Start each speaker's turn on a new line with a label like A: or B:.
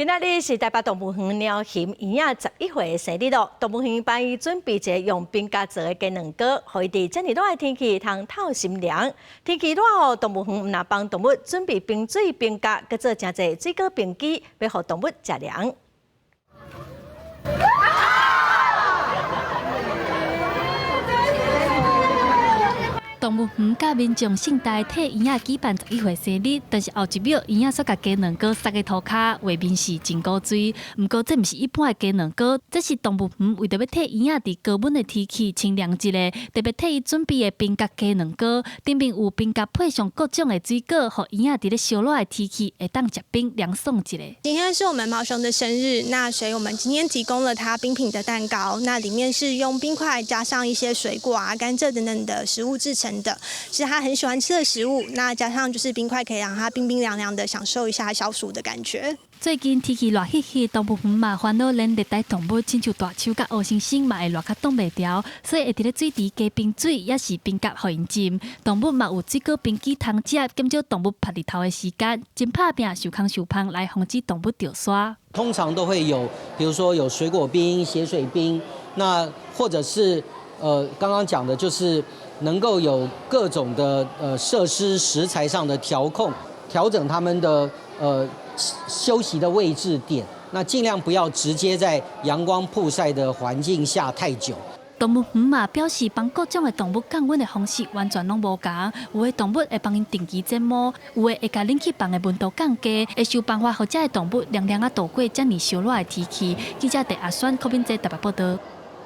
A: 今仔日是台北動物園貓熊圓仔11歲的生日囉。動物園幫伊準備一个用冰莢做的雞卵糕，予伊佇遮爾熱的天氣通透心涼。天氣熱予，動物園毋但幫動物準備冰水冰莢，閣做誠濟水果冰機，欲予動物食涼。
B: 動物園佮民眾盛大替圓仔舉辦十一歲生日，但是後一秒圓仔煞共雞卵糕撒佇塗跤，畫面是真古錐。毋過這毋是一般的雞卵糕，這是動物園為著欲替圓仔佇高溫的天氣清涼一下，特別替伊準備的冰莢雞卵糕，頂面有冰莢配上各種的水果，予圓仔佇咧燒熱的天氣會當食冰涼爽一下。
C: 今天是我們貓熊的生日，那所以我們今天提供了它冰品的蛋糕，那裡面是用冰塊加上一些水果啊、甘蔗等等的食物製成的，是他很喜歡吃的食物。那加上就是冰塊，可以讓它冰冰涼涼的，享受一下消暑的感覺。
B: 最近天氣熱煦煦，動物園嘛煩惱連熱帶動物，親像大鰍佮黑猩猩嘛會熱較擋袂牢，所以會佇咧水池加冰水，抑是冰莢予𪜶浸。動物嘛有水果冰機通食，減少動物曝日頭的時間，真拍拚受空受芳來防止動物著沙。
D: 通常都會有，比如說有水果冰、雪水冰，那或者是剛剛講的就是能夠有各種的設施食材上的調控，調整他們的休息的位置點，那盡量不要直接在陽光曝曬的環境下太久。
B: 動物園嘛表示，幫各種的動物降溫的方式完全攏無仝，有的動物會幫𪜶定期剪毛，有的會共冷氣房的溫度降低，會想辦法予遮的動物涼涼仔度過遮爾燒熱的天氣。記者鄭阿選、柯敏哲台北報導。